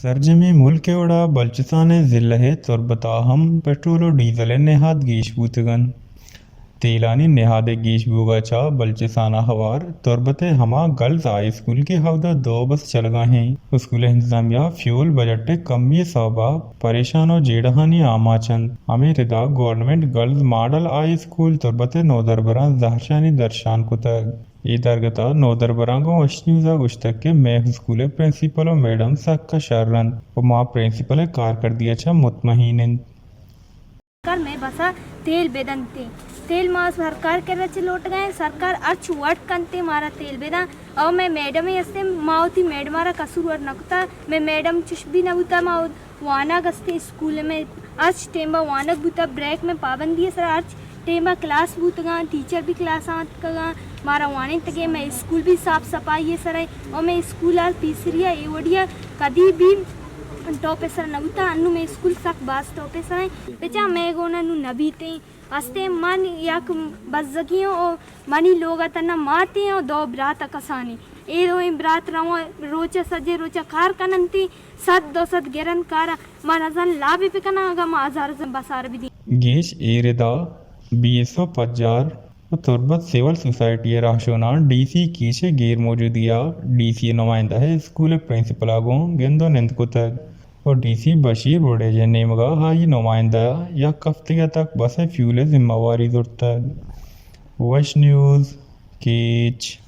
سرجمیں ملک ءِ وڑا بلوچستان ءِ ضلع ءِ تربت ءَ ہم پٹرول ءُ ڈیزل ءِ نہاد گیش بوتگ انت۔ تیلانی نہاد ءِ گیش بوگ ءَ چہ بلوچستان ءَ ہوار تربت ءِ ہما گرلز ہائی اسکول کہ اودا دو بس چلگ ءَ انت، اسکول ءِ انتظامیہ فیول بجٹ ءِ کمی ءِ سوب ءَ پریشان ءُ جیڑہانی آماچ انت۔ ہمے ردا government girls model high school Turbat ءِ نودربراں زہرشانی درشان کتگ۔ اے درگت ءَ نودربراں گوں وش نیوز ءَ گوشتگ کہ مئے اسکول ءِ پرنسپل ءُ میڈم سک ءَ شر انت ءُ ما پرنسپل ءِ کارکردی ءَ چہ مطمئن انت۔ سرکار مئے بس ءَ تیل بدنت۔ تیل ما سرکار کرا چہ لوٹگ ءَ ایں، سرکار ہرچ وڑ کنت مارا تیل بدنت۔ او مئے میڈم ءَ استیں، ما وتی میڈم ءَ را قصور وار نہ کتگ۔ مئے میڈم چش بھی نہ بوتگ، ما وانگ استیں اسکول ءَ، مئے ہرچ ٹیم ءَ وانگ بوتگ، بریک ءِ پابندی ءِ سرا ہرچ ٹیم ءَ کلاس بوتگ انت، ٹیچر بھی کلاس ءَ اتکگ انت، مارا وانینتگ انت، مئے اسکول بھی صاف صفائی ءِ سرا انت، او مئے اسکول ءَ پیسری ءَ اے وڑی ءَ کدی بھی ٹاپ ءِ سرا نہ بوتگ، انوں مئے اسکول سک باز ٹاپ ءِ سرا انت، بچا مئے گون انوں نہ بیت انت، استیں من یک بزگی اوں، او منی لوگ ءَ تنا ماتے اوں، دو برات ءَ کسانی، اے دوئیں برات رواں روچ ءَ سجے روچ ءَ کار کننتی، صد دو صد گرن کار ءَ، ما نزان لابے بکناں، اگاں ما ہزار ہزار بسار بدیں۔ گیش اے ردا بی ایس او پجار ءُ تربت سول سوسائٹی ءِ راہشوناں ڈی سی کیچ ءِ گیر موجودی ءَ ڈی سی ءِ نمائندہ ءَ اسکول ءِ پرنسپل ءَ گوں گند ءُ نند کتگ ءُ ڈی سی بشیر بڈیج ءِ نیمگ ءَ آئی نمائندہ ءَ یک ہفتگ ءَ تک بس ءِ فیول ءِ ذمہ واری زرتگ۔ وش نیوز، کیچ۔